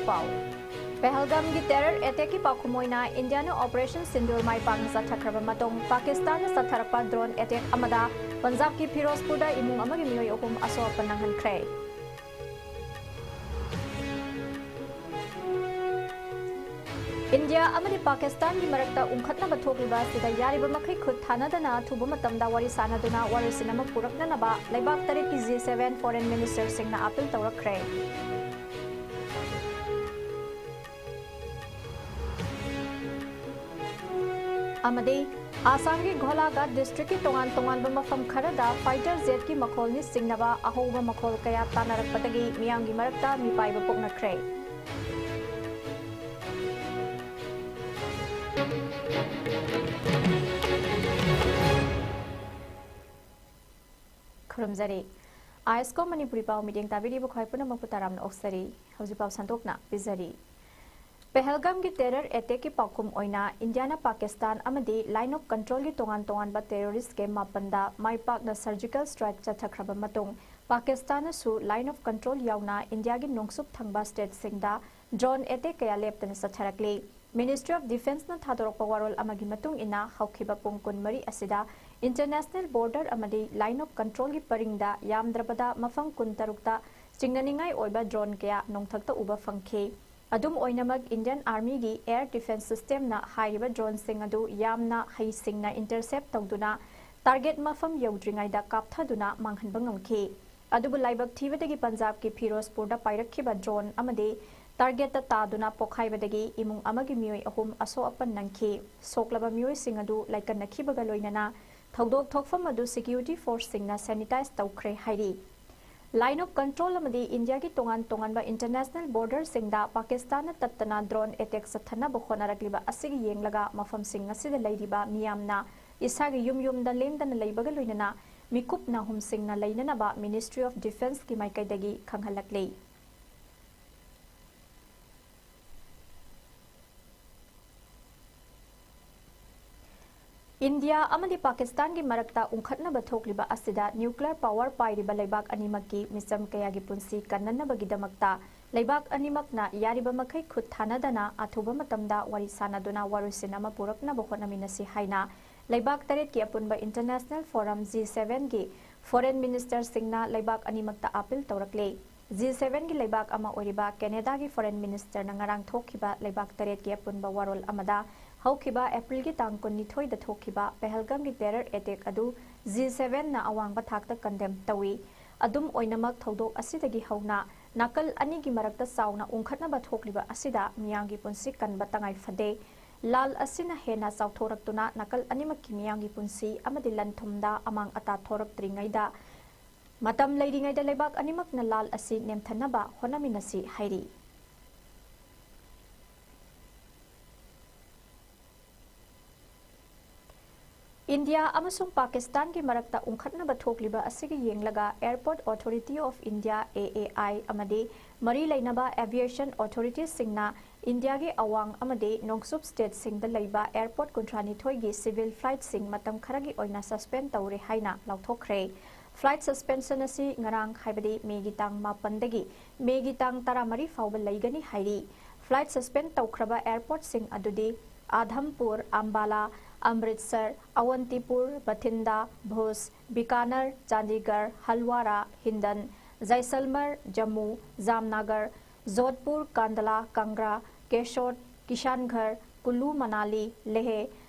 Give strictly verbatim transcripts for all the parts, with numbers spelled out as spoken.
ꯄꯥꯎ꯫ ꯄꯦꯍꯜꯒꯥꯝꯒꯤ terror attackꯀꯤ ꯄꯥꯎꯈꯨꯝ ꯑꯣꯏꯅ ꯏꯟꯗꯤꯌꯥꯅ Operation Sindoor ꯃꯥꯏ ꯄꯥꯛꯅ ꯆꯠꯊꯈ꯭ꯔꯕ ꯃꯇꯨꯡ ꯄꯥꯀꯤꯁꯇꯥꯟꯅ ꯆꯠꯊꯔꯛꯄ drone attack ꯑꯃꯗ ꯄꯟꯖꯥꯕꯀꯤ ꯐꯤꯔꯣꯖꯄꯨꯔꯗ ꯏꯃꯨꯡ ꯑꯃꯒꯤ ꯃꯤꯑꯣꯏ ꯑꯍꯨꯝ ꯑꯁꯣꯛ ꯑꯄꯟ ꯅꯪꯍꯟꯈ꯭ꯔꯦ꯫ ꯏꯟꯗꯤꯌꯥ ꯑꯃꯗꯤ ꯄꯥꯀꯤꯁꯇꯥꯟꯒꯤ ꯃꯔꯛꯇ ꯎꯪꯈꯠꯅꯕ ꯊꯣꯛꯂꯤꯕ ꯑꯁꯤꯗ ꯌꯥꯔꯤꯕ ꯃꯈꯩ ꯈꯨꯠ ꯊꯥꯅꯗꯅ ꯑꯊꯨꯕ ꯃꯇꯝꯗ ꯋꯥꯔꯤ ꯁꯥꯅꯗꯨꯅ ꯋꯥꯔꯣꯏꯁꯤꯟ ꯑꯃ ꯄꯨꯔꯛꯅꯅꯕ ꯂꯩꯕꯥꯛ ꯇꯔꯦꯠꯀꯤ G seven foreign ministerꯁꯤꯡꯅ appeal ꯇꯧꯔꯛꯈ꯭ꯔꯦ꯫ ꯑꯃꯗꯤ ꯑꯁꯥꯝꯒꯤ ꯒꯣꯂꯥꯘꯥꯠ districtꯀꯤ ꯇꯣꯉꯥꯟ ꯇꯣꯉꯥꯟꯕ ꯃꯐꯝ ꯈꯔꯗ fighter jetꯀꯤ ꯃꯈꯣꯜ ꯅꯤꯡꯁꯤꯡꯅꯕ ꯑꯍꯧꯕ ꯃꯈꯣꯜ ꯀꯌꯥ ꯇꯥꯅꯔꯛꯄꯗꯒꯤ ꯃꯤꯌꯥꯝꯒꯤ ꯃꯔꯛꯇ ꯃꯤꯄꯥꯏꯕ ꯄꯣꯛꯅꯈ꯭ꯔꯦ꯫ ꯈꯨꯔꯨꯝꯖꯔꯤ꯫ ISCO ꯃꯅꯤꯄꯨꯔꯤ ꯄꯥꯎ ꯃꯤꯠꯌꯦꯡ ꯇꯥꯕꯤꯔꯤꯕ ꯈ꯭ꯋꯥꯏ ꯄꯨꯝꯅꯃꯛꯄꯨ ꯇꯔꯥꯝꯅ ꯑꯣꯛꯆꯔꯤ꯫ ꯍꯧꯖꯤꯛ ꯄꯥꯎ ꯁꯟꯗꯣꯛꯅ ꯄꯤꯖꯔꯤ꯫ ꯄꯦꯍꯜꯒꯥꯝꯒꯤ terror attackꯀꯤ ꯄꯥꯎꯈꯨꯝ ꯑꯣꯏꯅ ꯏꯟꯗꯤꯌꯥꯅ ꯄꯥꯀꯤꯁꯇꯥꯟ ꯑꯃꯗꯤ Line of Controlꯒꯤ ꯇꯣꯉꯥꯟ ꯇꯣꯉꯥꯟꯕ terrorist camp ꯃꯥꯄꯟꯗ ꯃꯥꯏ ꯄꯥꯛꯅ surgical strike ꯆꯠꯊꯈ꯭ꯔꯕ ꯃꯇꯨꯡ ꯄꯥꯀꯤꯁꯇꯥꯟꯅꯁꯨ Line of Control ꯌꯥꯎꯅ ꯏꯟꯗꯤꯌꯥꯒꯤ ꯅꯣꯡꯆꯨꯞ ꯊꯪꯕ stateꯁꯤꯡꯗ drone attack ꯀꯌꯥ ꯂꯦꯞꯇꯅ ꯆꯠꯊꯔꯛꯂꯤ꯫ Ministry of Defenceꯅ ꯊꯥꯗꯣꯔꯛꯄ ꯋꯥꯔꯣꯜ ꯑꯃꯒꯤ ꯃꯇꯨꯡ ꯏꯟꯅ ꯍꯧꯈꯤꯕ ꯄꯨꯡ ꯀꯨꯟꯃꯔꯤ ꯑꯁꯤꯗ international border ꯑꯃꯗꯤ Line of Controlꯒꯤ ꯄꯔꯤꯡꯗ ꯌꯥꯝꯗ꯭ꯔꯕꯗ ꯃꯐꯝ ꯀꯨꯟꯇꯔꯨꯛꯇ ꯆꯤꯡꯅꯅꯤꯡꯉꯥꯏ ꯑꯣꯏꯕ drone ꯀꯌꯥ ꯅꯣꯡꯊꯛꯇ ꯎꯕ ꯐꯪꯈꯤ꯫ ꯑꯗꯨꯝ ꯑꯣꯏꯅꯃꯛ, Indian Armyꯒꯤ air defence systemꯅ ꯍꯥꯏꯔꯤꯕ droneꯁꯤꯡ ꯑꯗꯨ ꯌꯥꯝꯅ ꯍꯩꯁꯤꯡꯅ intercept ꯇꯧꯗꯨꯅ target ꯃꯐꯝ ꯌꯧꯗ꯭ꯔꯤꯉꯩꯗ ꯀꯥꯞꯊꯗꯨꯅ ꯃꯥꯡꯍꯟꯕ ꯉꯝꯈꯤ꯫ ꯑꯗꯨꯕꯨ ꯂꯥꯏꯕꯛ ꯊꯤꯕꯗꯒꯤ ꯄꯟꯖꯥꯕꯀꯤ ꯐꯤꯔꯣꯖꯄꯨꯔꯗ ꯄꯥꯏꯔꯛꯈꯤꯕ drone ꯑꯃꯗꯤ targetꯇ ꯇꯥꯗꯨꯅ ꯄꯣꯈꯥꯏꯕꯗꯒꯤ ꯏꯃꯨꯡ ꯑꯃꯒꯤ ꯃꯤꯑꯣꯏ ꯑꯍꯨꯝ ꯑꯁꯣꯛ ꯑꯄꯟ ꯅꯪꯈꯤ꯫ ꯁꯣꯛꯂꯕ ꯃꯤꯑꯣꯏꯁꯤꯡ ꯑꯗꯨ ꯂꯥꯏꯀꯠꯅꯈꯤꯕꯒ ꯂꯣꯏꯅꯅ ꯊꯧꯗꯣꯛ ꯊꯣꯛꯐꯝ ꯑꯗꯨ security forceꯁꯤꯡꯅ sanitize ꯇꯧꯈ꯭ꯔꯦ ꯍꯥꯏꯔꯤ꯫ Line of Control ꯑꯃꯗꯤ ꯏꯟꯗꯤꯌꯥꯒꯤ ꯇꯣꯉꯥꯟ ꯇꯣꯉꯥꯟꯕ international borderꯁꯤꯡꯗ ꯄꯥꯀꯤꯁꯇꯥꯟꯅ ꯇꯠꯇꯅ drone attack ꯆꯠꯊꯅꯕ ꯍꯣꯠꯅꯔꯛꯂꯤꯕ ꯑꯁꯤꯒꯤ ꯌꯦꯡꯂꯒ ꯃꯐꯝꯁꯤꯡ ꯑꯁꯤꯗ ꯂꯩꯔꯤꯕ ꯃꯤꯌꯥꯝꯅ ꯏꯁꯥꯒꯤ ꯌꯨꯝ ꯌꯨꯝꯗ ꯂꯦꯡꯗꯅ ꯂꯩꯕꯒ ꯂꯣꯏꯅꯅ ꯃꯤꯀꯨꯞ ꯅꯥꯍꯨꯝꯁꯤꯡꯅ ꯂꯩꯅꯅꯕ Ministry of Defenceꯀꯤ ꯃꯥꯏꯀꯩꯗꯒꯤ ꯈꯪꯍꯜꯂꯛꯂꯤ꯫ ꯏꯟꯗꯤꯌꯥ ꯑꯃꯗꯤ ꯄꯥꯀꯤꯁꯇꯥꯟꯒꯤ ꯃꯔꯛꯇ ꯎꯪꯈꯠꯅꯕ ꯊꯣꯛꯂꯤꯕ ꯑꯁꯤꯗ nuclear power ꯄꯥꯏꯔꯤꯕ ꯂꯩꯕꯥꯛ ꯑꯅꯤꯃꯛꯀꯤ ꯃꯤꯆꯝ ꯀꯌꯥꯒꯤ ꯄꯨꯟꯁꯤ ꯀꯟꯅꯅꯕꯒꯤꯗꯃꯛꯇ ꯂꯩꯕꯥꯛ ꯑꯅꯤꯃꯛꯅ ꯌꯥꯔꯤꯕ ꯃꯈꯩ ꯈꯨꯠ ꯊꯥꯅꯗꯅ ꯑꯊꯨꯕ ꯃꯇꯝꯗ ꯋꯥꯔꯤ ꯁꯥꯅꯗꯨꯅ ꯋꯥꯔꯣꯏꯁꯤꯟ ꯑꯃ ꯄꯨꯔꯛꯅꯕ ꯍꯣꯠꯅꯃꯤꯟꯅꯁꯤ ꯍꯥꯏꯅ ꯂꯩꯕꯥꯛ ꯇꯔꯦꯠꯀꯤ ꯑꯄꯨꯟꯕ International Forum G seven ꯒꯤ Foreign Ministerꯁꯤꯡꯅ ꯂꯩꯕꯥꯛ ꯑꯅꯤꯃꯛꯇ appeal ꯇꯧꯔꯛꯂꯦ꯫ G seven ꯒꯤ ꯂꯩꯕꯥꯛ ꯑꯃ ꯑꯣꯏꯔꯤꯕ ꯀꯦꯅꯦꯗꯥꯒꯤ Foreign Ministerꯅ ꯉꯔꯥꯡ ꯊꯣꯛꯈꯤꯕ ꯂꯩꯕꯥꯛ ꯇꯔꯦꯠꯀꯤ ꯑꯄꯨꯟꯕ ꯋꯥꯔꯣꯜ ꯑꯃꯗ ꯍꯧꯈꯤꯕ Aprilꯒꯤ ꯇꯥꯡ ꯀꯨꯟꯅꯤꯊꯣꯏꯗ ꯊꯣꯛꯈꯤꯕ ꯄꯍꯜꯒꯥꯝꯒꯤ terror attack ꯑꯗꯨ G sevenꯅ ꯑꯋꯥꯡꯕ ꯊꯥꯛꯇ condemn ꯇꯧꯏ꯫ ꯑꯗꯨꯝ ꯑꯣꯏꯅꯃꯛ, ꯊꯧꯗꯣꯛ ꯑꯁꯤꯗꯒꯤ ꯍꯧꯅ ꯅꯥꯀꯜ ꯑꯅꯤꯒꯤ ꯃꯔꯛꯇ ꯆꯥꯎꯅ ꯎꯪꯈꯠꯅꯕ ꯊꯣꯛꯂꯤꯕ ꯑꯁꯤꯗ ꯃꯤꯌꯥꯝꯒꯤ ꯄꯨꯟꯁꯤ ꯀꯟꯕ ꯇꯉꯥꯏ ꯐꯗꯦ꯫ ꯂꯥꯜ ꯑꯁꯤꯅ ꯍꯦꯟꯅ ꯆꯥꯎꯊꯣꯔꯛꯇꯨꯅ ꯅꯥꯀꯜ ꯑꯅꯤꯃꯛꯀꯤ ꯃꯤꯌꯥꯝꯒꯤ ꯄꯨꯟꯁꯤ ꯑꯃꯗꯤ ꯂꯟ ꯊꯨꯝꯗ ꯑꯃꯥꯡ ꯑꯇꯥ ꯊꯣꯔꯛꯇ꯭ꯔꯤꯉꯩꯗ, ꯃꯇꯝ ꯂꯩꯔꯤꯉꯩꯗ ꯂꯩꯕꯥꯛ ꯑꯅꯤꯃꯛꯅ ꯂꯥꯜ ꯑꯁꯤ ꯅꯦꯝꯊꯅꯕ ꯍꯣꯠꯅꯃꯤꯟꯅꯁꯤ ꯍꯥꯏꯔꯤ꯫ ꯏꯟꯗꯤꯌꯥ ꯑꯃꯁꯨꯡ ꯄꯥꯀꯤꯁꯇꯥꯟꯒꯤ ꯃꯔꯛꯇ ꯎꯪꯈꯠꯅꯕ ꯊꯣꯛꯂꯤꯕ ꯑꯁꯤꯒꯤ ꯌꯦꯡꯂꯒ Airport Authority of India, A A I, ꯑꯃꯗꯤ ꯃꯔꯤ ꯂꯩꯅꯕ aviation authorityꯁꯤꯡꯅ ꯏꯟꯗꯤꯌꯥꯒꯤ ꯑꯋꯥꯡ ꯑꯃꯗꯤ ꯅꯣꯡꯆꯨꯞ stateꯁꯤꯡꯗ ꯂꯩꯕ airport ꯀꯨꯟꯊ꯭ꯔꯥꯅꯤꯊꯣꯏꯒꯤ civil flightꯁꯤꯡ ꯃꯇꯝ ꯈꯔꯒꯤ ꯑꯣꯏꯅ suspend ꯇꯧꯔꯦ ꯍꯥꯏꯅ ꯂꯥꯎꯊꯣꯛꯈ꯭ꯔꯦ꯫ Flight suspension ꯑꯁꯤ ꯉꯔꯥꯡ, ꯍꯥꯏꯕꯗꯤ ꯃꯦꯒꯤ ꯇꯥꯡ ꯃꯥꯄꯟꯗꯒꯤ ꯃꯦꯒꯤ ꯇꯥꯡ ꯇꯔꯥꯃꯔꯤ ꯐꯥꯎꯕ ꯂꯩꯒꯅꯤ ꯍꯥꯏꯔꯤ꯫ Flight suspend ꯇꯧꯈ꯭ꯔꯕ airportꯁꯤꯡ ꯑꯗꯨꯗꯤ ꯑꯥꯙꯝꯄꯨꯔ, ꯑꯝꯕꯥꯂꯥ, ꯑꯃ꯭ꯔꯤꯠꯁꯔ, ꯑꯋꯟꯇꯤꯄꯨꯔ, ꯕꯊꯤꯟꯗꯥ, ꯚꯨꯖ, ꯕꯤꯀꯥꯅꯔ, ꯆꯥꯟꯗꯤꯒꯔ, ꯍꯜꯋꯥꯔꯥ, ꯍꯤꯟꯗꯟ, ꯖꯥꯏꯁꯜꯃꯔ, ꯖꯝꯃꯨ, ꯖꯥꯝꯅꯥꯒꯔ, ꯖꯣꯙꯄꯨꯔ, ꯀꯥꯟꯗꯂꯥ, ꯀꯪꯒ꯭ꯔꯥ, ꯀꯦꯁꯣꯗ, ꯀꯤꯁꯥꯟꯒꯔ, ꯀꯨꯂꯨ ꯃꯅꯥꯂꯤ, ꯂꯦꯍ,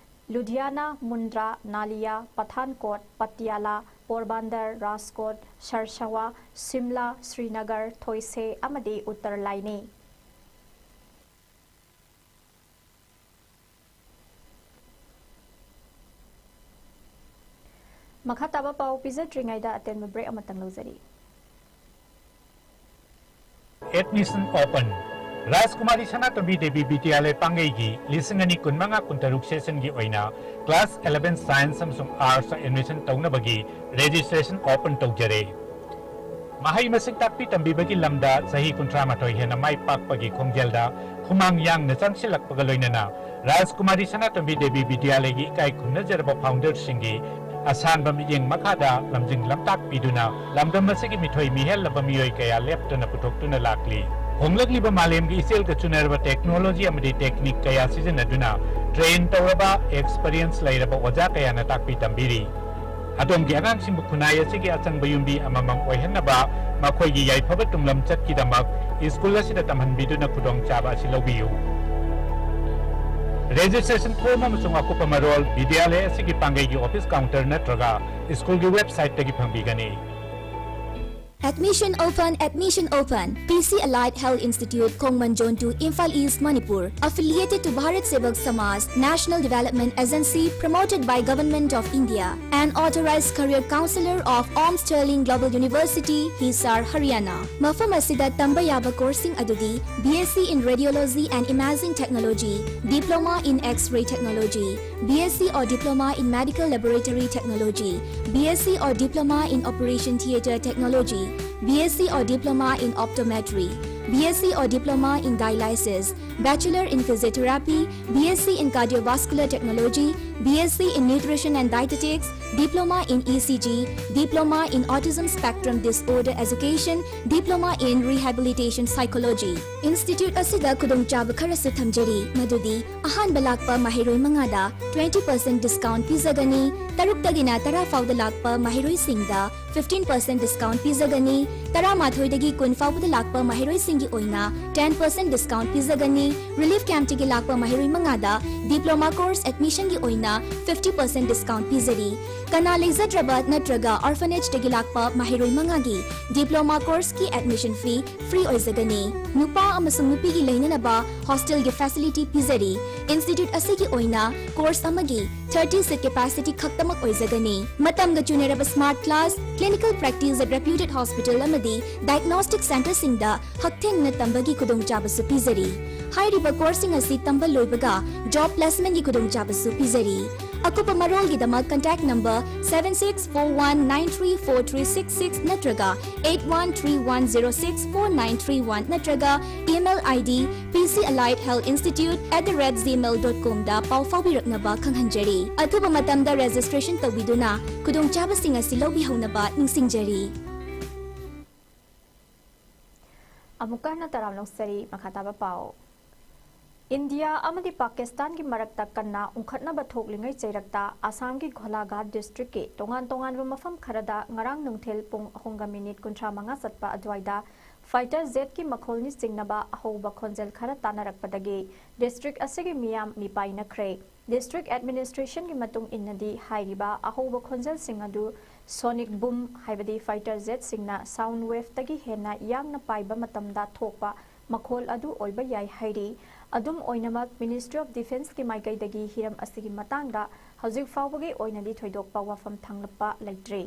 ꯂꯨꯙꯤꯌꯥꯅꯥ, ꯃꯨꯟꯗ꯭ꯔꯥ, ꯅꯥꯂꯤꯌꯥ, ꯄꯊꯥꯟꯀꯣꯠ, ꯄꯇꯤꯌꯥꯂꯥ, ꯄꯣꯔꯕꯥꯟꯗꯔ, ꯔꯥꯖꯀꯣꯠ, ꯁꯔꯁꯋꯥ, ꯁꯤꯝꯂꯥ, ꯁ꯭ꯔꯤꯅꯒꯔ, ꯊꯣꯏꯁꯦ ꯑꯃꯗꯤ ꯎꯠꯇꯔ ꯂꯥꯏꯅꯤ꯫ ꯃꯈꯥ ꯇꯥꯕ ꯄꯥꯎ ꯄꯤꯖꯗ꯭ꯔꯤꯉꯩꯗ ꯑꯇꯦꯟꯕ break ꯑꯃꯇꯪ ꯂꯧꯖꯔꯤ꯫ Admission open꯫ ꯔꯥꯖꯀꯨꯃꯥꯔꯤ ꯁꯅꯥꯇꯣꯝꯕꯤ ꯗꯦꯕꯤ ꯕꯤꯗ꯭ꯌꯥꯂꯌ ꯄꯥꯡꯒꯩꯒꯤ ꯂꯤꯁꯤꯡ ꯑꯅꯤ ꯀꯨꯟꯃꯉꯥ ꯀꯨꯟꯇꯔꯨꯛ sessionꯒꯤ ꯑꯣꯏꯅ class eleven science ꯑꯃꯁꯨꯡ arts admission ꯇꯧꯅꯕꯒꯤ registration open ꯇꯧꯖꯔꯦ꯫ ꯃꯍꯩ ꯃꯁꯤꯡ ꯇꯥꯛꯄꯤ ꯇꯝꯕꯤꯕꯒꯤ ꯂꯝꯗ ꯆꯍꯤ ꯀꯨꯟꯊ꯭ꯔꯥ ꯃꯥꯊꯣꯏ ꯍꯦꯟꯅ ꯃꯥꯏ ꯄꯥꯛꯄꯒꯤ ꯈꯣꯡꯖꯦꯜꯗ ꯈꯨꯃꯥꯡ ꯌꯥꯡꯅ ꯆꯪꯁꯤꯜꯂꯛꯄꯒ ꯂꯣꯏꯅꯅ ꯔꯥꯖꯀꯨꯃꯥꯔꯤ ꯁꯅꯥꯇꯣꯝꯕꯤ ꯗꯦꯕꯤ ꯕꯤꯗ꯭ꯌꯥꯂꯌꯒꯤ ꯏꯀꯥꯏ ꯈꯨꯝꯅꯖꯔꯕ founderꯁꯤꯡꯒꯤ ꯑꯁꯥꯟꯕ ꯃꯤꯠꯌꯦꯡ ꯃꯈꯥꯗ ꯂꯝꯖꯤꯡ ꯂꯝꯇꯥꯛꯄꯤꯗꯨꯅ ꯂꯝꯗꯝ ꯑꯁꯤꯒꯤ ꯃꯤꯊꯣꯏ ꯃꯤꯍꯦꯜꯂꯕ ꯃꯤꯑꯣꯏ ꯀꯌꯥ ꯂꯦꯞꯇꯅ ꯄꯨꯊꯣꯛꯇꯨꯅ ꯂꯥꯛꯂꯤ꯫ ꯍꯣꯡꯂꯛꯂꯤꯕ ꯃꯥꯂꯦꯝꯒꯤ ꯏꯆꯦꯜꯒ ꯆꯨꯅꯔꯕ technology ꯑꯃꯗꯤ technique ꯀꯌꯥ ꯁꯤꯖꯤꯟꯅꯗꯨꯅ train ꯇꯧꯔꯕ, experience ꯂꯩꯔꯕ ꯑꯣꯖꯥ ꯀꯌꯥꯅ ꯇꯥꯛꯄꯤ ꯇꯝꯕꯤꯔꯤ꯫ ꯑꯗꯣꯝꯒꯤ ꯑꯉꯥꯡꯁꯤꯡꯕꯨ ꯈꯨꯟꯅꯥꯏ ꯑꯁꯤꯒꯤ ꯑꯆꯪꯕ ꯌꯨꯝꯕꯤ ꯑꯃꯃꯝ ꯑꯣꯏꯍꯟꯅꯕ ꯃꯈꯣꯏꯒꯤ ꯌꯥꯏꯐꯕ ꯇꯨꯡꯂꯝꯆꯠꯀꯤꯗꯃꯛ ꯁ꯭ꯀꯨꯜ ꯑꯁꯤꯗ ꯇꯝꯍꯟꯕꯤꯗꯨꯅ ꯈꯨꯗꯣꯡꯆꯥꯕ ꯑꯁꯤ ꯂꯧꯕꯤꯌꯨ꯫ Registration form ꯑꯃꯁꯨꯡ ꯑꯀꯨꯞꯄ ꯃꯔꯣꯜ ꯕꯤꯗ꯭ꯌꯥꯂꯌ ꯑꯁꯤꯒꯤ ꯄꯥꯡꯒꯩꯒꯤ office counter ꯅꯠꯇ꯭ꯔꯒ ꯁ꯭ꯀꯨꯜꯒꯤ websiteꯇꯒꯤ ꯐꯪꯕꯤꯒꯅꯤ꯫ Admission open, admission open. P C Allied Health Institute, Khongman Zone two, Imphal East, Manipur. Affiliated to Bharat Sevak Samaj, National Development Agency, promoted by Government of India. An authorized career counselor of Om Sterling Global University, Hisar, Haryana. ꯃꯐꯝ ꯑꯁꯤꯗ ꯇꯝꯕ ꯌꯥꯕ courseꯁꯤꯡ ꯑꯗꯨꯗꯤ B S C in Radiology and Imaging Technology, Diploma in X-ray Technology, B S c or Diploma in Medical Laboratory Technology, B S c or Diploma in Operation Theatre Technology, B S c or Diploma in Optometry, B S c or Diploma in Dialysis, Bachelor in Physiotherapy, B S c in Cardiovascular Technology, B S c in Nutrition and Dietetics, Diploma in E C G, Diploma in Autism Spectrum Disorder Education, Diploma in Rehabilitation Psychology. Institute ꯑꯁꯤꯗ ꯈꯨꯗꯣꯡꯆꯥꯕ ꯈꯔꯁꯨ ꯊꯝꯖꯔꯤ, ꯃꯗꯨꯗꯤ ꯑꯍꯥꯟꯕ ꯂꯥꯛꯄ ꯃꯍꯩꯔꯣꯏ ꯃꯉꯥꯗ twenty percent discount ꯄꯤꯖꯒꯅꯤ, ꯇꯔꯨꯛꯇꯒꯤꯅ ꯇꯔꯥ ꯐꯥꯎꯗ ꯂꯥꯛꯄ ꯃꯍꯩꯔꯣꯏꯁꯤꯡꯗ fifteen percent discount ꯄꯤꯖꯒꯅꯤ, ꯇꯔꯥꯃꯥꯊꯣꯏꯗꯒꯤ ꯀꯨꯟ ꯐꯥꯎꯕꯗ ꯂꯥꯛꯄ ꯃꯍꯩꯔꯣꯏꯁꯤꯡꯒꯤ ꯑꯣꯏꯅ ten percent discount ꯄꯤꯖꯒꯅꯤ, relief campꯇꯒꯤ ꯂꯥꯛꯄ ꯃꯍꯩꯔꯣꯏ ꯃꯉꯥꯗ diploma course admissionꯒꯤ ꯑꯣꯏꯅ fifty percent discount ꯄꯤꯖꯔꯤ꯫ ꯀꯅꯥ ꯂꯩꯖꯗ꯭ꯔꯕ ꯅꯠꯇ꯭ꯔꯒ orphanageꯇꯒꯤ ꯂꯥꯛꯄ ꯃꯍꯩꯔꯣꯏ ꯃꯉꯥꯒꯤ diploma courseꯀꯤ admission fee free ꯑꯣꯏꯖꯒꯅꯤ꯫ ꯅꯨꯄꯥ ꯑꯃꯁꯨꯡ ꯅꯨꯄꯤꯒꯤ ꯂꯩꯅꯅꯕ hostelꯒꯤ facility ꯄꯤꯖꯔꯤ꯫ Institute ꯑꯁꯤꯒꯤ ꯑꯣꯏꯅ course ꯑꯃꯒꯤ thirty seat capacity ꯈꯛꯇꯃꯛ ꯑꯣꯏꯖꯒꯅꯤ꯫ ꯃꯇꯝꯒ ꯆꯨꯅꯔꯕ smart class, clinical practice at reputed hospital ꯑꯃꯗꯤ diagnostic centreꯁꯤꯡꯗ ꯍꯛꯊꯦꯡꯅꯅ ꯇꯝꯕꯒꯤ ꯈꯨꯗꯣꯡꯆꯥꯕꯁꯨ ꯄꯤꯖꯔꯤ꯫ ꯍꯥꯏꯔꯤꯕ courseꯁꯤꯡ ꯑꯁꯤ ꯇꯝꯕ ꯂꯣꯏꯕꯒ job placementꯒꯤ ꯈꯨꯗꯣꯡꯆꯥꯕꯁꯨ ꯄꯤꯖꯔꯤ꯫ ꯑꯀꯨꯞꯄ ꯃꯔꯣꯜꯒꯤꯗꯃꯛ contact number seven six four one nine three four three six six ꯅꯠꯇ꯭ꯔꯒ eight one three one zero six four nine three one ꯅꯠꯇ꯭ꯔꯒ email ID P C Allied Health Institute at the rate gmail dot comꯗ ꯄꯥꯎ ꯐꯥꯎꯕꯤꯔꯛꯅꯕ ꯈꯪꯍꯟꯖꯔꯤ꯫ ꯑꯊꯨꯕ ꯃꯇꯝꯗ registration ꯇꯧꯕꯤꯗꯨꯅ ꯈꯨꯗꯣꯡꯆꯥꯕꯁꯤꯡ ꯑꯁꯤ ꯂꯧꯕꯤꯍꯧꯅꯕ ꯅꯤꯡꯁꯤꯡꯖꯔꯤ꯫ ꯑꯃꯨꯛꯀ ꯍꯟꯅ ꯇꯔꯥꯝꯅ ꯑꯣꯛꯆꯔꯤ꯫ ꯃꯈꯥ ꯇꯥꯕ ꯄꯥꯎ꯫ ꯏꯟꯗꯤꯌꯥ ꯑꯃꯗꯤ ꯄꯥꯀꯤꯁꯇꯥꯟꯒꯤ ꯃꯔꯛꯇ ꯀꯟꯅ ꯎꯪꯈꯠꯅꯕ ꯊꯣꯛꯂꯤꯉꯩ ꯆꯩꯔꯛꯇ ꯑꯁꯥꯝꯒꯤ ꯒꯣꯂꯥꯘꯥꯠ ꯗꯤꯁꯇ꯭ꯔꯤꯛꯀꯤ ꯇꯣꯉꯥꯟ ꯇꯣꯉꯥꯟꯕ ꯃꯐꯝ ꯈꯔꯗ ꯉꯔꯥꯡ ꯅꯨꯡꯊꯤꯜ ꯄꯨꯡ ꯑꯍꯨꯝꯒ ꯃꯤꯅꯤꯠ ꯀꯨꯟꯊ꯭ꯔꯥ ꯃꯉꯥ ꯆꯠꯄ ꯑꯗꯨꯋꯥꯏꯗ ꯐꯥꯏꯇꯔ ꯖꯦꯠꯀꯤ ꯃꯈꯣꯜꯅꯤ ꯆꯤꯡꯅꯕ ꯑꯍꯧꯕ ꯈꯣꯟꯖꯦꯜ ꯈꯔ ꯇꯥꯅꯔꯛꯄꯗꯒꯤ ꯗꯤꯁꯇ꯭ꯔꯤꯛ ꯑꯁꯤꯒꯤ ꯃꯤꯌꯥꯝ ꯃꯤꯄꯥꯏꯅꯈ꯭ꯔꯦ꯫ ꯗꯤꯁꯇ꯭ꯔꯤꯛ ꯑꯦꯗꯃꯤꯅꯤꯁꯇ꯭ꯔꯦꯁꯟꯒꯤ ꯃꯇꯨꯡ ꯏꯟꯅꯗꯤ ꯍꯥꯏꯔꯤꯕ ꯑꯍꯧꯕ ꯈꯣꯟꯖꯦꯜꯁꯤꯡ ꯑꯗꯨ ꯁꯣꯅꯤꯛ ꯕꯨꯝ ꯍꯥꯏꯕꯗꯤ ꯐꯥꯏꯇꯔ ꯖꯦꯠꯁꯤꯡꯅ ꯁꯥꯎꯟ ꯋꯦꯚꯇꯒꯤ ꯍꯦꯟꯅ ꯌꯥꯡꯅ ꯄꯥꯏꯕ ꯃꯇꯝꯗ ꯊꯣꯛꯄ ꯃꯈꯣꯜ ꯑꯗꯨ ꯑꯣꯏꯕ ꯌꯥꯏ ꯍꯥꯏꯔꯤ꯫ ꯑꯗꯨꯝ ꯑꯣꯏꯅꯃꯛ, ꯃꯤꯅꯤꯁꯇ꯭ꯔꯤ ꯑꯣꯐ ꯗꯤꯐꯦꯟꯁꯀꯤ ꯃꯥꯏꯀꯩꯗꯒꯤ ꯍꯤꯔꯝ ꯑꯁꯤꯒꯤ ꯃꯇꯥꯡꯗ ꯍꯧꯖꯤꯛ ꯐꯥꯎꯕꯒꯤ ꯑꯣꯏꯅꯗꯤ ꯊꯣꯏꯗꯣꯛꯄ ꯋꯥꯐꯝ ꯊꯝꯂꯛꯄ ꯂꯩꯇ꯭ꯔꯤ꯫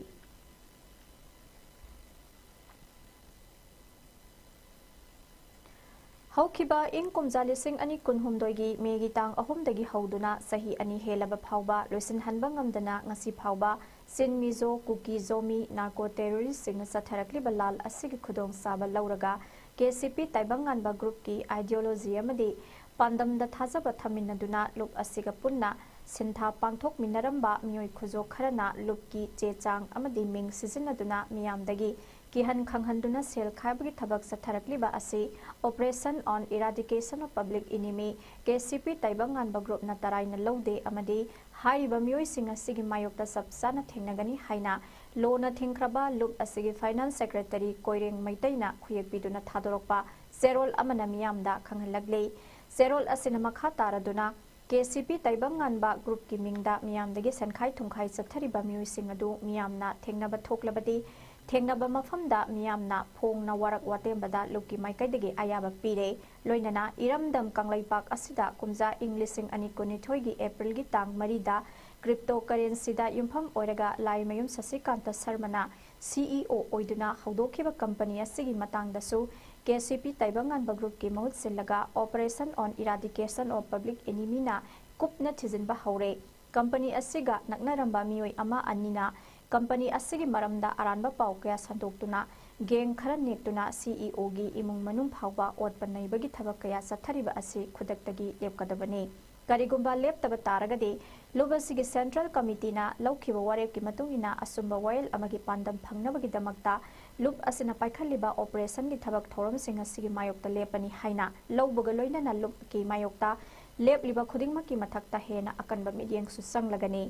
ꯍꯧꯈꯤꯕ ꯏꯪ ꯀꯨꯝꯖꯥ ꯂꯤꯁꯤꯡ ꯑꯅꯤ ꯀꯨꯟꯍꯨꯝꯗꯣꯏꯒꯤ ꯃꯦꯒꯤ ꯇꯥꯡ ꯑꯍꯨꯝꯗꯒꯤ ꯍꯧꯗꯨꯅ ꯆꯍꯤ ꯑꯅꯤ ꯍꯦꯜꯂꯕ ꯐꯥꯎꯕ ꯂꯣꯏꯁꯤꯟꯍꯟꯕ ꯉꯝꯗꯅ ꯉꯁꯤ ꯐꯥꯎꯕ ꯆꯤꯟ ꯃꯤꯖꯣ, ꯀꯨꯀꯤ ꯖꯣꯃꯤ ꯅꯥꯔꯀꯣ ꯇꯦꯔꯣꯔꯤꯁꯁꯤꯡꯅ ꯆꯠꯊꯔꯛꯂꯤꯕ ꯂꯥꯜ ꯑꯁꯤꯒꯤ ꯈꯨꯗꯣꯡꯆꯥꯕ ꯂꯧꯔꯒ ꯀꯦ ꯁꯤ ꯄꯤ ꯇꯥꯏꯕꯪꯉꯥꯟꯕ ꯒ꯭ꯔꯨꯞꯀꯤ ꯑꯥꯏꯗꯤꯌꯣꯂꯣꯖꯤ ꯑꯃꯗꯤ ꯄꯥꯟꯗꯝꯗ ꯊꯥꯖꯕ ꯊꯝꯃꯤꯟꯅꯗꯨꯅ ꯂꯨꯞ ꯑꯁꯤꯒ ꯄꯨꯟꯅ ꯁꯤꯟꯊꯥ ꯄꯥꯡꯊꯣꯛꯃꯤꯟꯅꯔꯝꯕ ꯃꯤꯑꯣꯏ ꯈꯨꯖꯣꯛ ꯈꯔꯅ ꯂꯨꯞꯀꯤ ꯆꯦ ꯆꯥꯡ ꯑꯃꯗꯤ ꯃꯤꯡ ꯁꯤꯖꯤꯟꯅꯗꯨꯅ ꯃꯤꯌꯥꯝꯗꯒꯤ ꯀꯤꯍꯟ ꯈꯪꯍꯟꯗꯨꯅ ꯁꯦꯜ ꯈꯥꯏꯕꯒꯤ ꯊꯕꯛ ꯆꯠꯊꯔꯛꯂꯤꯕ ꯑꯁꯤ Operation on Eradication of Public Enemy, K C ꯄꯤ ꯇꯥꯏꯕꯪꯉꯥꯟꯕ ꯒ꯭ꯔꯨꯞꯅ ꯇꯔꯥꯏꯅ ꯂꯧꯗꯦ ꯑꯃꯗꯤ ꯍꯥꯏꯔꯤꯕ ꯃꯤꯑꯣꯏꯁꯤꯡ ꯑꯁꯤꯒꯤ ꯃꯥꯌꯣꯛꯇ ꯆꯞ ꯆꯥꯅ ꯊꯦꯡꯅꯒꯅꯤ ꯍꯥꯏꯅ ꯂꯣꯅ ꯊꯤꯡꯈ꯭ꯔꯕ ꯂꯨꯞ ꯑꯁꯤꯒꯤ ꯐꯥꯏꯅꯥꯟꯁ ꯁꯦꯀ꯭ꯔꯦꯇꯔꯤ ꯀꯣꯏꯔꯦꯡ ꯃꯩꯇꯩꯅ ꯈꯨꯌꯦꯛ ꯄꯤꯗꯨꯅ ꯊꯥꯗꯣꯔꯛꯄ ꯆꯦꯔꯣꯜ ꯑꯃꯅ ꯃꯤꯌꯥꯝꯗ ꯈꯪꯍꯜꯂꯛꯂꯤ꯫ ꯆꯦꯔꯣꯜ ꯑꯁꯤꯅ ꯃꯈꯥ ꯇꯥꯔꯗꯨꯅ ꯀꯦ ꯁꯤ ꯄꯤ ꯇꯥꯏꯕꯪꯉꯥꯟꯕ ꯒ꯭ꯔꯨꯞꯀꯤ ꯃꯤꯡꯗ ꯃꯤꯌꯥꯝꯗꯒꯤ ꯁꯦꯟꯈꯥꯏ ꯊꯨꯝꯈꯥꯏ ꯆꯠꯊꯔꯤꯕ ꯃꯤꯑꯣꯏꯁꯤꯡ ꯑꯗꯨ ꯃꯤꯌꯥꯝꯅ ꯊꯦꯡꯅꯕ ꯊꯣꯛꯂꯕꯗꯤ ꯊꯦꯡꯅꯕ ꯃꯐꯝꯗ ꯃꯤꯌꯥꯝꯅ ꯐꯣꯡꯅ ꯋꯥꯔꯛ ꯋꯥꯇꯦꯝꯕꯗ ꯂꯨꯞꯀꯤ ꯃꯥꯏꯀꯩꯗꯒꯤ ꯑꯌꯥꯕ ꯄꯤꯔꯦ꯫ ꯂꯣꯏꯅꯅ ꯏꯔꯝꯗꯝ ꯀꯪꯂꯩꯄꯥꯛ ꯑꯁꯤꯗ ꯀꯨꯝꯖꯥ ꯏꯪ ꯂꯤꯁꯤꯡ ꯑꯅꯤ ꯀꯨꯟꯅꯤꯊꯣꯏꯒꯤ ꯑꯦꯄ꯭ꯔꯤꯜꯒꯤ ꯇꯥꯡ ꯃꯔꯤꯗ ꯀ꯭ꯔꯤꯞꯇꯣ ꯀꯔꯦꯟꯁꯤꯗ ꯌꯨꯝꯐꯝ ꯑꯣꯏꯔꯒ ꯂꯥꯏꯃꯌꯨꯝ ꯁꯁꯤꯀꯥꯟꯇ ꯁꯔꯃꯅ ꯁꯤ ꯏ ꯑꯣ ꯑꯣꯏꯗꯨꯅ ꯍꯧꯗꯣꯛꯈꯤꯕ ꯀꯝꯄꯅꯤ ꯑꯁꯤꯒꯤ ꯃꯇꯥꯡꯗꯁꯨ ꯀꯦ ꯁꯤ ꯄꯤ ꯇꯥꯏꯕꯪꯉꯥꯟꯕ ꯒ꯭ꯔꯨꯞꯀꯤ ꯃꯍꯨꯠ ꯁꯤꯜꯂꯒ Operation on Eradication of Public Enemy ꯅ ꯀꯨꯞꯅ ꯊꯤꯖꯤꯟꯕ ꯍꯧꯔꯦ꯫ ꯀꯝꯄꯅꯤ ꯑꯁꯤꯒ ꯅꯛꯅꯔꯝꯕ ꯃꯤꯑꯣꯏ ꯑꯃ ꯑꯅꯤꯅ ꯀꯝꯄꯅꯤ ꯑꯁꯤꯒꯤ ꯃꯔꯝꯗ ꯑꯔꯥꯟꯕ ꯄꯥꯎ ꯀꯌꯥ ꯁꯟꯗꯣꯛꯇꯨꯅ ꯒꯦꯡ ꯈꯔ ꯅꯦꯛꯇꯨꯅ ꯁꯤ ꯏ ꯑꯣꯒꯤ ꯏꯃꯨꯡ ꯃꯅꯨꯡ ꯐꯥꯎꯕ ꯑꯣꯠꯄ ꯅꯩꯕꯒꯤ ꯊꯕꯛ ꯀꯌꯥ ꯆꯠꯊꯔꯤꯕ ꯑꯁꯤ ꯈꯨꯗꯛꯇꯒꯤ ꯂꯦꯞꯀꯗꯕꯅꯤ꯫ ꯀꯔꯤꯒꯨꯝꯕ ꯂꯦꯞꯇꯕ ꯇꯥꯔꯒꯗꯤ, ꯂꯨꯞ ꯑꯁꯤꯒꯤ ꯁꯦꯟꯇ꯭ꯔꯦꯜ ꯀꯃꯤꯇꯤꯅ ꯂꯧꯈꯤꯕ ꯋꯥꯔꯦꯞꯀꯤ ꯃꯇꯨꯡ ꯏꯟꯅ ꯑꯆꯨꯝꯕ ꯋꯥꯌꯦꯜ ꯑꯃꯒꯤ ꯄꯥꯟꯗꯝ ꯐꯪꯅꯕꯒꯤꯗꯃꯛꯇ ꯂꯨꯞ ꯑꯁꯤꯅ ꯄꯥꯏꯈꯠꯂꯤꯕ ꯑꯣꯄꯔꯦꯁꯟꯒꯤ ꯊꯕꯛ ꯊꯧꯔꯝꯁꯤꯡ ꯑꯁꯤꯒꯤ ꯃꯥꯌꯣꯛꯇ ꯂꯦꯞꯄꯅꯤ ꯍꯥꯏꯅ ꯂꯧꯕꯒ ꯂꯣꯏꯅꯅ ꯂꯨꯞꯀꯤ ꯃꯥꯌꯣꯛꯇ ꯂꯦꯞꯂꯤꯕ ꯈꯨꯗꯤꯡꯃꯛꯀꯤ ꯃꯊꯛꯇ ꯍꯦꯟꯅ ꯑꯀꯟꯕ ꯃꯤꯠꯌꯦꯡꯁꯨ ꯆꯪꯂꯒꯅꯤ꯫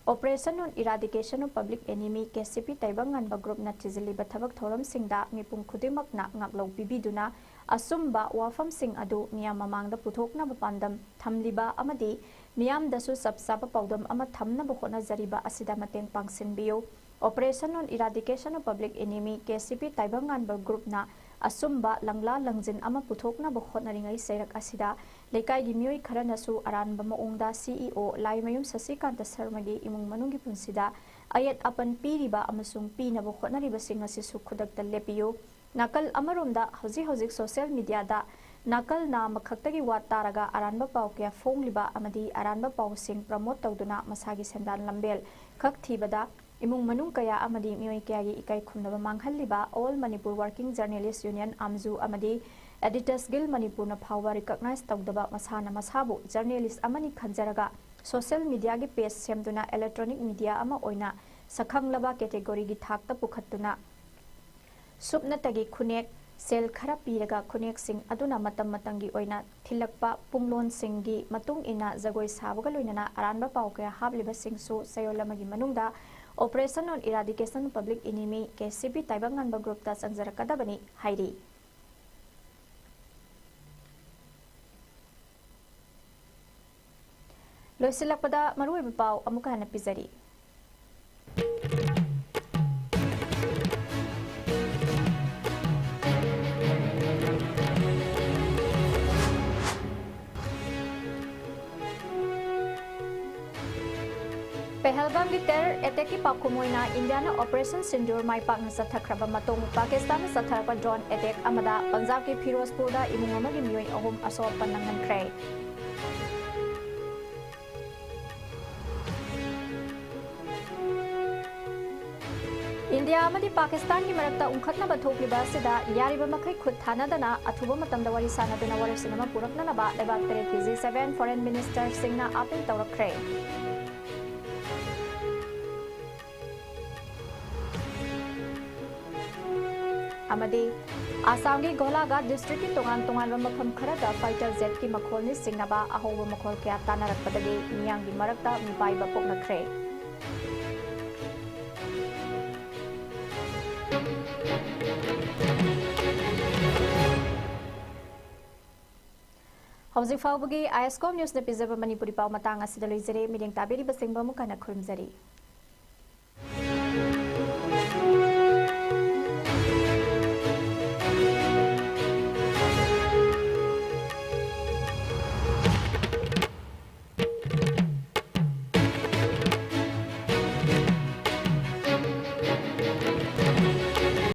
Operation on Eradication of Public Enemy, K C ꯄꯤ ꯇꯥꯏꯕꯪꯉꯥꯟꯕ ꯒ꯭ꯔꯨꯞꯅ ꯊꯤꯖꯤꯜꯂꯤꯕ ꯊꯕꯛ ꯊꯧꯔꯝꯁꯤꯡꯗ ꯃꯤꯄꯨꯝ ꯈꯨꯗꯤꯡꯃꯛꯅ ꯉꯥꯛꯂꯧ ꯄꯤꯕꯤꯗꯨꯅ ꯑꯆꯨꯝꯕ ꯋꯥꯐꯝꯁꯤꯡ ꯑꯗꯨ ꯃꯤꯌꯥꯝ ꯃꯃꯥꯡꯗ ꯄꯨꯊꯣꯛꯅꯕ ꯄꯥꯟꯗꯝ ꯊꯝꯂꯤꯕ ꯑꯃꯗꯤ ꯃꯤꯌꯥꯝꯗꯁꯨ ꯆꯞ ꯆꯥꯕ ꯄꯥꯎꯗꯝ ꯑꯃ ꯊꯝꯅꯕ ꯍꯣꯠꯅꯖꯔꯤꯕ ꯑꯁꯤꯗ ꯃꯇꯦꯡ ꯄꯥꯡꯁꯤꯟꯕꯤꯌꯨ꯫ Operation on Eradication of Public Enemy, K C ꯄꯤ ꯇꯥꯏꯕꯪꯉꯥꯟꯕ ꯒ꯭ꯔꯨꯞꯅ ꯑꯆꯨꯝꯕ ꯂꯪꯂꯥ ꯂꯪꯖꯤꯟ ꯑꯃ ꯄꯨꯊꯣꯛꯅꯕ ꯍꯣꯠꯅꯔꯤꯉꯩ ꯆꯩꯔꯛ ꯑꯁꯤꯗ ꯂꯩꯀꯥꯏꯒꯤ ꯃꯤꯑꯣꯏ ꯈꯔꯅꯁꯨ ꯑꯔꯥꯟꯕ ꯃꯑꯣꯡꯗ ꯁꯤ ꯏ ꯑꯣ ꯂꯥꯏꯃꯌꯨꯝ ꯁꯁꯤꯀꯥꯟꯇ ꯁꯔꯃꯒꯤ ꯏꯃꯨꯡ ꯃꯅꯨꯡꯒꯤ ꯄꯨꯟꯁꯤꯗ ꯑꯌꯦꯠ ꯑꯄꯟ ꯄꯤꯔꯤꯕ ꯑꯃꯁꯨꯡ ꯄꯤꯅꯕ ꯍꯣꯠꯅꯔꯤꯕꯁꯤꯡ ꯑꯁꯤꯁꯨ ꯈꯨꯗꯛꯇ ꯂꯦꯞꯄꯤꯌꯨ꯫ ꯅꯥꯀꯜ ꯑꯃꯔꯣꯝꯗ, ꯍꯧꯖꯤꯛ ꯍꯧꯖꯤꯛ ꯁꯣꯁꯤꯌꯦꯜ ꯃꯤꯗꯤꯌꯥꯗ ꯅꯥꯀꯜ ꯅꯥꯝꯃ ꯈꯛꯇꯒꯤ ꯋꯥ ꯇꯥꯔꯒ ꯑꯔꯥꯟꯕ ꯄꯥꯎ ꯀꯌꯥ ꯐꯣꯡꯂꯤꯕ ꯑꯃꯗꯤ ꯑꯔꯥꯟꯕ ꯄꯥꯎꯁꯤꯡ ꯄ꯭ꯔꯃꯣꯠ ꯇꯧꯗꯨꯅ ꯃꯁꯥꯒꯤ ꯁꯦꯟꯗꯥꯟ ꯂꯝꯕꯦꯜ ꯈꯛ ꯊꯤꯕꯗ ꯏꯃꯨꯡ ꯃꯅꯨꯡ ꯀꯌꯥ ꯑꯃꯗꯤ ꯃꯤꯑꯣꯏ ꯀꯌꯥꯒꯤ ꯏꯀꯥꯏ ꯈꯨꯝꯅꯕ ꯃꯥꯡꯍꯜꯂꯤꯕ All Manipur Working Journalist Union, ꯑꯥꯝꯖꯨ, ꯑꯃꯗꯤ Editors Guild ꯃꯅꯤꯄꯨꯔꯅ ꯐꯥꯎꯕ recognize ꯇꯧꯗꯕ ꯃꯁꯥꯅ ꯃꯁꯥꯕꯨ journalist ꯑꯃꯅꯤ ꯈꯟꯖꯔꯒ social mediaꯒꯤ page ꯁꯦꯝꯗꯨꯅ electronic media ꯑꯃ ꯑꯣꯏꯅ ꯁꯛꯈꯪꯂꯕ categoryꯒꯤ ꯊꯥꯛꯇ ꯄꯨꯈꯠꯇꯨꯅ ꯁꯨꯞꯅꯇꯒꯤ ꯈꯨꯅꯦꯛ, ꯁꯦꯜ ꯈꯔ ꯄꯤꯔꯒ ꯈꯨꯅꯦꯛꯁꯤꯡ ꯑꯗꯨꯅ ꯃꯇꯝ ꯃꯇꯝꯒꯤ ꯑꯣꯏꯅ ꯊꯤꯜꯂꯛꯄ ꯄꯨꯡꯂꯣꯟꯁꯤꯡꯒꯤ ꯃꯇꯨꯡ ꯏꯟꯅ ꯖꯒꯣꯏ ꯁꯥꯕꯒ ꯂꯣꯏꯅꯅ ꯑꯔꯥꯟꯕ ꯄꯥꯎ ꯀꯌꯥ ꯍꯥꯞꯂꯤꯕꯁꯤꯡꯁꯨ ꯆꯌꯣꯜ ꯑꯃꯒꯤ ꯃꯅꯨꯡꯗ Operation on Eradication Public Enemy, K C ꯄꯤ ꯇꯥꯏꯕꯪꯉꯥꯟꯕ ꯒ꯭ꯔꯨꯞꯇ ꯆꯪꯖꯔꯛꯀꯗꯕꯅꯤ ꯍꯥꯏꯔꯤ꯫ ꯂꯣꯏꯁꯤꯜꯂꯛꯄꯗ ꯃꯔꯨꯑꯣꯏꯕ ꯄꯥꯎ ꯑꯃꯨꯛꯀ ꯍꯟꯅ ꯄꯤꯖꯔꯤ꯫ ꯄꯦꯍꯜꯒꯥꯝꯒꯤ terror attackꯀꯤ ꯄꯥꯎꯈꯨꯝ ꯑꯣꯏꯅ ꯏꯟꯗꯤꯌꯥꯅ Operation Sindoor ꯃꯥꯏ ꯄꯥꯛꯅ ꯆꯠꯊꯈ꯭ꯔꯕ ꯃꯇꯨꯡ, ꯄꯥꯀꯤꯁꯇꯥꯟꯅ ꯆꯠꯊꯔꯛꯄ drone attack ꯑꯃꯗ ꯄꯟꯖꯥꯕꯀꯤ ꯐꯤꯔꯣꯖꯄꯨꯔꯗ ꯏꯃꯨꯡ ꯑꯃꯒꯤ ꯃꯤꯑꯣꯏ ꯑꯍꯨꯝ ꯑꯁꯣꯛ ꯑꯄꯟ ꯅꯪꯍꯟꯈ꯭ꯔꯦ꯫ ꯏꯟꯗꯤꯌꯥ ꯑꯃꯗꯤ ꯄꯥꯀꯤꯁꯇꯥꯟꯒꯤ ꯃꯔꯛꯇ ꯎꯪꯈꯠꯅꯕ ꯊꯣꯛꯂꯤꯕ ꯑꯁꯤꯗ ꯌꯥꯔꯤꯕ ꯃꯈꯩ ꯈꯨꯠ ꯊꯥꯅꯗꯅ ꯑꯊꯨꯕ ꯃꯇꯝꯗ ꯋꯥꯔꯤ ꯁꯥꯟꯅꯗꯨꯅ ꯋꯥꯔꯦꯞꯁꯤꯡ ꯑꯃ ꯄꯨꯔꯛꯅꯅꯕ ꯂꯩꯕꯥꯛ ꯇꯔꯦꯠꯀꯤ G seven foreign ministerꯁꯤꯡꯅ appeal ꯇꯧꯔꯛꯈ꯭ꯔꯦ꯫ ꯑꯃꯗꯤ ꯑꯁꯥꯝꯒꯤ ꯒꯣꯂꯥꯘꯥꯠ districtꯀꯤ ꯇꯣꯉꯥꯟ ꯇꯣꯉꯥꯟꯕ ꯃꯐꯝ ꯈꯔꯗ fighter jetꯀꯤ ꯃꯈꯣꯜ ꯅꯤꯡꯁꯤꯡꯅꯕ ꯑꯍꯧꯕ ꯃꯈꯣꯜ ꯀꯌꯥ ꯇꯥꯅꯔꯛꯄꯗꯒꯤ ꯃꯤꯌꯥꯝꯒꯤ ꯃꯔꯛꯇ ꯃꯤꯄꯥꯏꯕ ꯄꯣꯛꯅꯈ꯭ꯔꯦ꯫ ꯍꯧꯖꯤꯛ ꯐꯥꯎꯕꯒꯤ ISCOM Newsꯅ ꯄꯤꯖꯕ ꯃꯅꯤꯄꯨꯔꯤ ꯄꯥꯎ ꯃꯇꯥꯡ ꯑꯁꯤꯗ ꯂꯣꯏꯖꯔꯦ꯫ ꯃꯤꯠꯌꯦꯡ ꯇꯥꯕꯤꯔꯤꯕꯁꯤꯡꯕꯨ ꯑꯃꯨꯛ ꯍꯟꯅ ꯈꯨꯔꯨꯝꯖꯔꯤ꯫